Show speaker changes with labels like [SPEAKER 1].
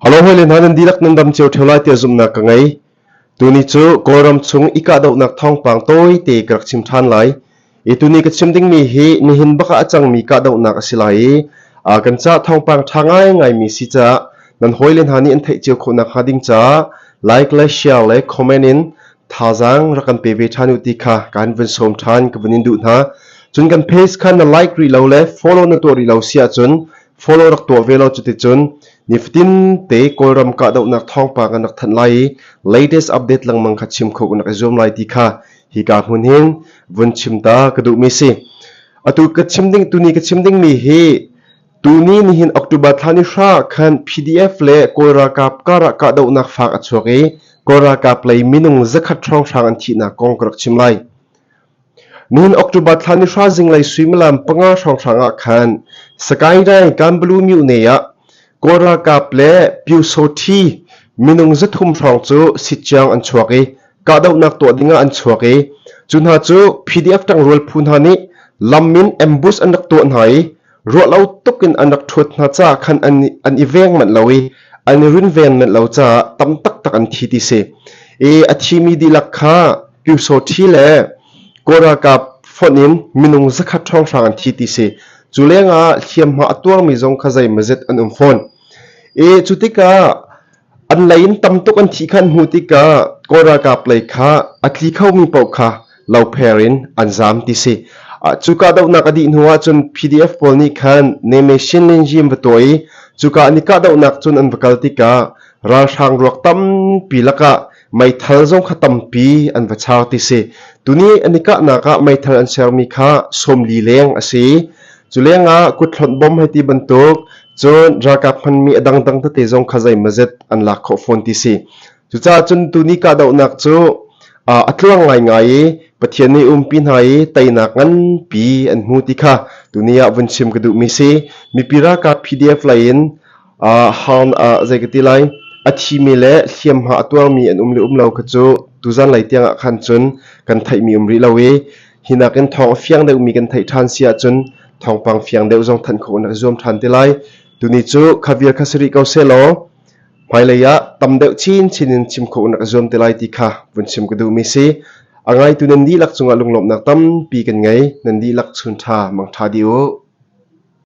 [SPEAKER 1] Hello hawile hna nan dihlak nan dam cio ṭheo lai tiah zumhnak ka ngei. Tuni cu Kawlram chung i kahdohnak thawngpang tawite ka rak chim ṭhan lai. I tuni ka chim dingmi hi nihin bak ah a cangmi kahdohnak a si lai i kan caah thawngpang ṭha ngaingaimi si caah nan hawile hna nih an theih cio khawh nakhnga ding caah like le share le comment in thazaang rak kan pe ve ṭhan u ti kha kaan vun sawm ṭhan ka vun in duh hna. Cun kan page kha na like rih lo le follow na tuah rih lo si ahcun follow rak tuah ve law cuticun nifatin te Kawlram kahdohnak thawngpang kan rak thanh lai i latest update lengmang kha chim kho kan rak i zuam lai ti kha hika hmun hin vun chim ta ka duhmi si. Atu ka chim ding tuni ka chim dingmi hi tuni nihin October thla ni hra khan PDF le Kawl ralkap karah kahdohnak fak a chuak i Kawl ralkap lei minung zakhat hrawnghrang an thihnak kong ka rak chim lai. Nihin October thla ni hra zinglei suimilam panga hrawnghrang ah khan Sakaindaing Kanbalu myone ah Kawl ralkap le Pyusawthi minung 300 hrawng cu sitciang an chuak i kahdohnak tuah dingah an chuak i cu hna cu PDF ṭangrual phu hna nih lam in ambush an rak tuah hna i ruahlo tuk in an rak ṭhuat hna caah khan an i veng manh lo i an i runven manh lo caah tam taktak an thi ti si. I a thimi dihlak kha Pyusawṭhi le Kawl ralkap fonh in minung zakhat hrawnghrang an thi ti si. Cu lengah hliamhma a tuarmi zong kha zeimawzet an um fawn. I cu tikah an lei in tam tuk an thih kha an hmuh tikah Kawl ralkap lei kha a tli khomi paoh kha lopher in an zaam ti si. Cu kahdohnak a dih hnu ahcun PDF pawl nih khan Neme Shinlinjim va tuah i cuka an i kahdohnak cun an va kal tikah ralhrang ruak tampi lakah meithal zong kha tampi an va char ti si. Tuni an i kahnak ah meithal an sermi kha 40 leng a si. Cu lengah kutthlawnh bom hei ti bantuk cun ralkap hmanmi a dangdang tete zong kha zeimawzet an lak khawh fawn ti si. Cucaah cun tuni kahdohnak cu a tluang ngaingai i Pathian nih umpi hna i teinak nganpi an hmu ti kha tuni ah vun chim ka duhmi si. Mipi ralkap PDF lei in Haan ah zei ka ti lai, a thimi le hliamhma a tuarmi an um le um lo kha cu tuzan lei tiangah khan cun kan theihmi um rih lo i hi nakin thawng a fiang deuhmi kan theih ṭhan si ahcun thawngpang fiang deuh zong thanh khawh in rak i zuam ṭhan te lai. Tuni cu kha vial kha si rih ko sehlaw hmailei ah tam deuh chinchin in chim khawh in rak i zuam te lai ti kha vun chim ka duhmi si. A ngaitu nan dihlak cungah lunglawmhnak tampi kan ngei. Nan dihlak chun ṭha mangṭha dih u.